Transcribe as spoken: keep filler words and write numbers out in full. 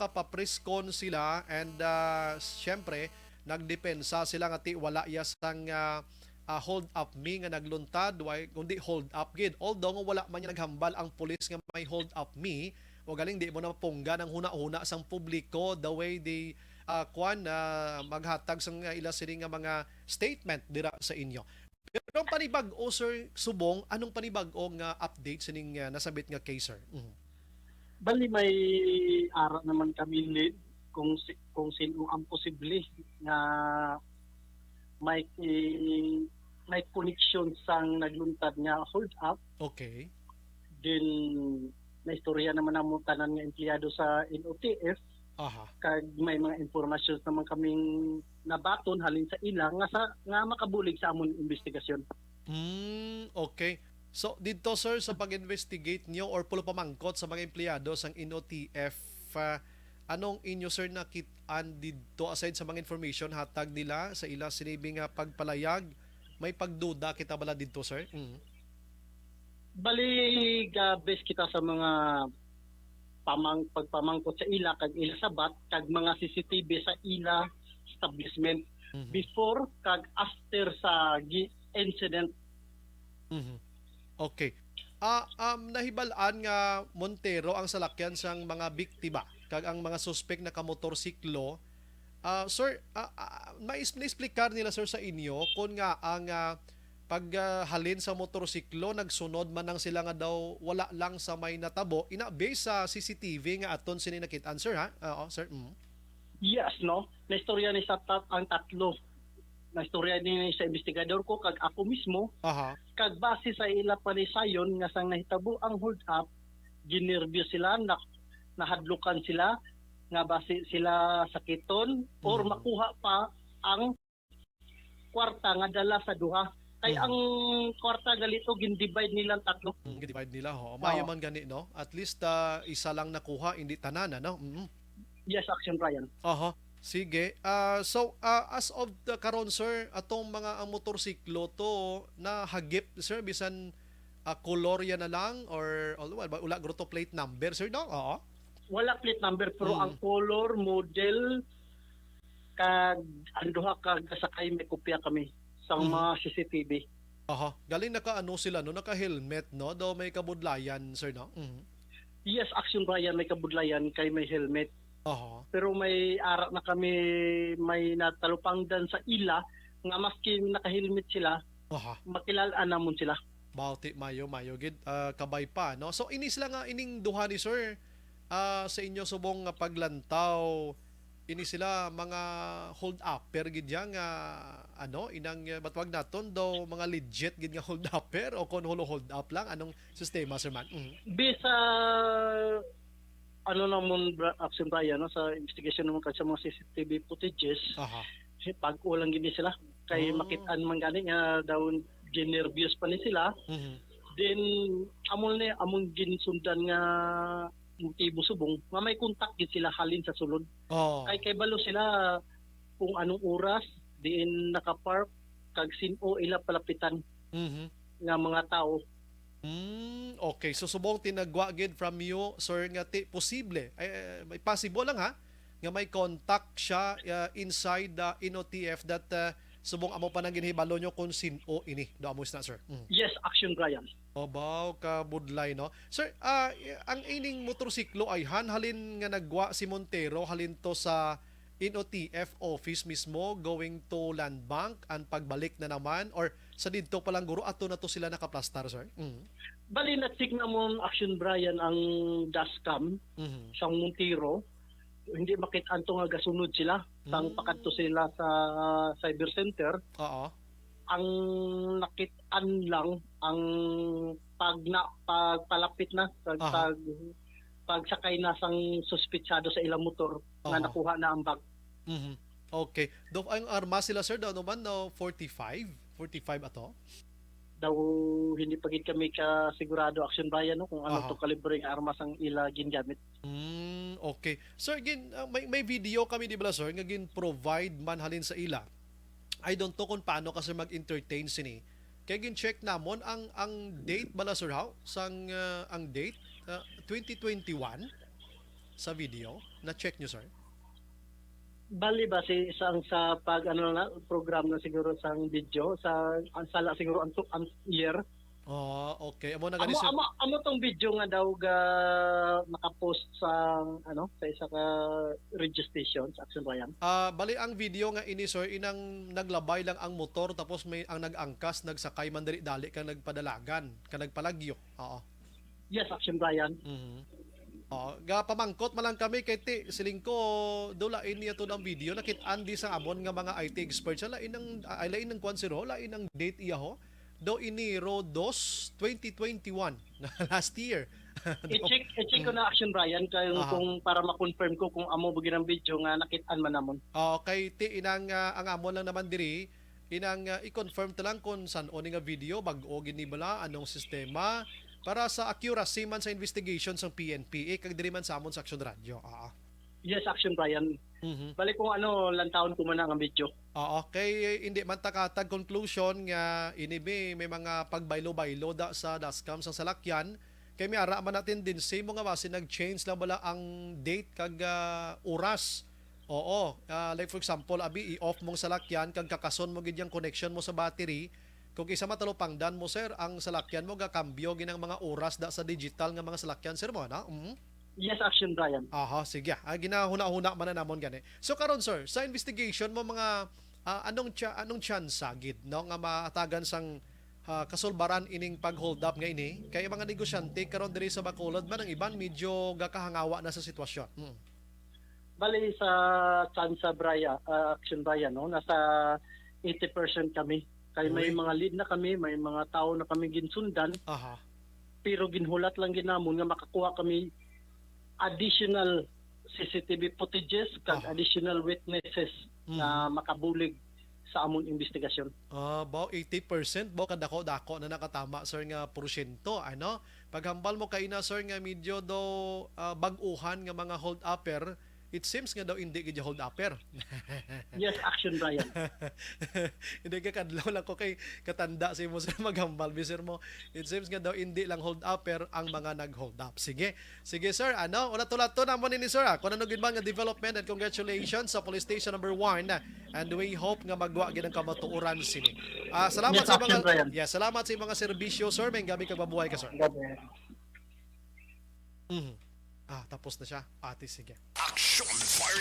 pa-press con sila and, ah, siyempre, nagdepensa sila nga ti wala ya sang, ah, ah, hold up me nga nagluntad, way, kundi hold up gid. Although nga wala man niya naghambal ang pulis nga may hold up me, o galing di mo na mapunggan ang huna-huna sang publiko the way they, ah, kwan, ah, maghatag sang, ah, ila sini nga mga statement dira sa inyo. Pero ang panibag-o, Sir Subong, anong panibag-o nga update sining, ah, nasabit nga case, sir? Mhm. Bali, may ara naman kami lead kung si, kung sino ang posible nga may may connection sang nagluntad nga hold up. Okay. Then, naistorya naman ang tanan nga empleyado sa N O T F. Aha. Kag may mga impormasyon naman kaming nabaton halin sa ila nga sa nga makabulig sa amon investigasyon. Mm, okay. So, dito, sir, sa pag-investigate nyo or pulo pamangkot sa mga empleyado sang N O T F, ah, anong inyo, sir, nakit-an dito aside sa mga information hatag nila sa ila sinibi nga pagpalayag? May pagduda kita bala dito, sir? Mm. Bali, ga-base kita sa mga pamang pagpamangkot sa ila kag ila sabat kag mga C C T V sa ila establishment Mhm. before kag after sa gi- incident. Mhm. Okay. Ah, um, nahibal-an nga Montero ang salakyan sang mga biktima kag ang mga suspek nakamotorsiklo. Ah, sir, ah, ah, mais-, naexplikar nila, sir, sa inyo kon nga ang, ah, pag, ah, halin sa motorsiklo, nagsunod man lang sila nga daw wala lang sa may natabo. Ina, based sa C C T V nga aton sini nakit-an, sir, ha? Oo, sir. Mm. Yes, no? Naistorya ni sa tat ang tatlo. Naistorya ni sa investigador ko kag ako mismo. Aha. Kag base sa ila panisayon nga sang nahitabo ang hold up, ginerbyos sila, na, nahadlukan sila nga basi sila sakiton or Mhm. makuha pa ang kwarta nga dala sa duha. Kay Mhm. ang kwarta gali to gin-divide nila tatlo. Mm, divide nila, ho. Maayo man gani, no? At least, ah, isa lang nakuha, hindi tanan, ano? Mm. Yes, Action Brian. Aha. Sige. Ah, so, ah, as of the karon, sir, atong mga ang motorsiklo to nahagip, sir, bisan, ah, kolor yan na lang or, although, wala, wala guro to plate number, sir, no? Oo. Wala plate number pero Mm. ang color, model, kag ang duha ka gasakay may kopya kami sa Mhm. mga C C T V. Aha. Galing naka-ano sila, no? Naka-helmet, no? Daw may kabudlayan, sir, no? Mhm. Yes, Action Brian, may kabudlayan kay may helmet. Aha. Pero may ara na kami, may natalupangdan sa ila nga maski naka-helmet sila, Aha. Makilal-an namon sila. Bauti, mayo, mayo gid, ah, kabay pa, no? So, ini sila nga, ining duha ni sir, ah, sa inyo subong nga paglantaw, ini sila mga hold-upper gid ya nga, ano, inang, eh, matawag naton daw mga legit gid nga hold-upper o kon hulo hold-up lang? Anong sistema, sir man? Mhm. Bisa, ano namon, Bra-, Action Brian, no, sa investigation namon kag sa mga C C T V footages, Aha. si pag-o lang gid ni sila. Kay Oh. makit-an man gani nga daw ginerbyos pa ni sila. Mhm. Then, amo ni, among ginsundan nga motibo subong nga may contact gid sila halin sa sulod. Oh. Kay kay balo sila kung anong oras diin nakapark kag sin-o ila palapitan Mhm. nga mga tao. Mm, okay. So, subong tinagwa gid from you, sir, nga ti posible, eh, may possible lang ha, nga may contact siya, uh, inside the N O T F that, uh, subong amo pa nang ginhibalo nyo kung sin-o ini. Do amo na, sir. Mm. Yes, Action Brian. Abaw, kabudlay, no? Sir, ah, ang ining motorsiklo ay han halin nga nagwa si Montero halin to sa N O T F office mismo, going to Land Bank, and pagbalik na naman, or sa didto pa lang guro, ato na to sila nakaplastar, sir? Mm. Bali, na-check namon, Action Brian, ang dashcam Mhm. sang Montero. Hindi makit-an to nga gasunod sila. Sang Mm. pakadto sila sa cyber center, Oo. ang nakit-an lang ang pag na, pagpalapit na, pag, Aha. pag, pagsakay na sang suspitsado sa ilang motor nga Aha. nakuha na ang bag. Mhm. Okay. Do, ang armas sila, sir, daw naman, no, forty-five? Forty-five ato? Daw hindi pa gid kami kasigurado, Action Brian, no, kung ano Aha. to kalibre nga armas ang ila gingamit. Mm, okay. Sir, gin, ah, may, may video kami, di ba, sir, nga gin-provide man halin sa ila. I don't know kung paano ka, sir, mag-entertain sini. Kaya gin-check namon ang, ang date bala, sir, how? Sang, ah, ang date, ah, twenty twenty-one. sa video? Na-check nyo, sir? Bali ba si isang sa pag ano na program na siguro sang video sa ang sala siguro ang, tu- ang year. Oh, okay. Amo na gani, Amo sir. amo amo tong video nga daw ga makapost sa ano sa isa ka radio station sa Action Bayan. Ah, bali ang video nga ini, sir, inang naglabay lang ang motor, tapos may ang nag-angkas, nagsakay man dali-dali kag nagpadalagan, kag nagpalagyo. Oo. Yes, Action Bayan. Mhm. Oh, ga pamangkot man lang kami kay ti siling ko do lain niya to ang video, nakit-an di sa amon nga mga I T experts, lain ang ay lain ang kwan, sir, ho, lain ang date iya ho. Do ini ro dos, twenty twenty-one, last year. I-check i-check ko na Action Bayan kay Aha. Kung para ma-confirm ko kung amo ba gyud ang video nga nakit-an man namon. Okay, ti inang ah, ang amon lang naman diri, inang ah, i-confirm ta lang kung san-o ni nga video, bag-o gid ni bala, anong sistema, para sa accuracy man sa investigation sang P N P A, kag diri man sa amon sa Action Radio. Ah. Yes, Action Bayan. Mhm. Bali kung ano lantawon ko man ang video. Oo, kay hindi man ta katag conclusion nga ini bi may mga pagbaylo-baylo da sa dashcam sang salakyan, kay may ara man na tendency mo nga basi nag-change lang bala ang date kag ah, oras. Oo, ah, like for example, abi i-off mong salakyan kag kakason mo gid yung connection mo sa battery. Kung isa matalupangdan mo, sir, ang salakyan mo gakambyo gid ang mga oras da sa digital nga mga salakyan, sir, mo na? Mm? Yes, Action Bayan. Aha, sige. Ah, ginahuna-huna man na namon gani. So karon, sir, sa investigation mo mga ah, anong tsa- anong tsansa gid, no, nga maatagan sang ah, kasulbaran ining pag-hold up nga ini? Kay mga negosyante karon diri sa Bacolod man, ang iban medyo gakahangawa na sa sitwasyon. Mm. Bali sa Tsansa Braya, ah, Action Braya, no, nasa eighty percent kami. Kay may Uy. Mga lead na kami, may mga tao na kami ginsundan, Aha. Pero ginhulat lang gid namon nga makakuha kami additional C C T V footages kag Aha. Additional witnesses Mhm. Na makabulig sa among investigasyon. Ah, bao eighty percent bao kadako-dako na nakatama, sir, nga porsyento, ano? Paghambal mo kaina, sir, nga medyo daw ah, bag-uhan nga mga hold-upper, it seems nga daw hindi gid hold-upper. Yes, Action Brian. Hindi ka kadlaw lang ko kay katanda si mo, sir, maghambal bi, sir, mo. It seems nga daw hindi lang hold-upper ang mga nag-hold up. Sige. Sige, sir, ano? Ulat-ulat to namon ini, sir, ah. Kung ano gid man nga development, and congratulations sa police station number one. And we hope nga magwa gid ang kamatuoran sini. Ah, salamat Yes, sa Action mga Brian. Yeah, salamat sa mga serbisyo, sir. May gabi kag mabuhay ka, sir. Gabi. Mhm. Ah, tapos na siya. Ate, sige.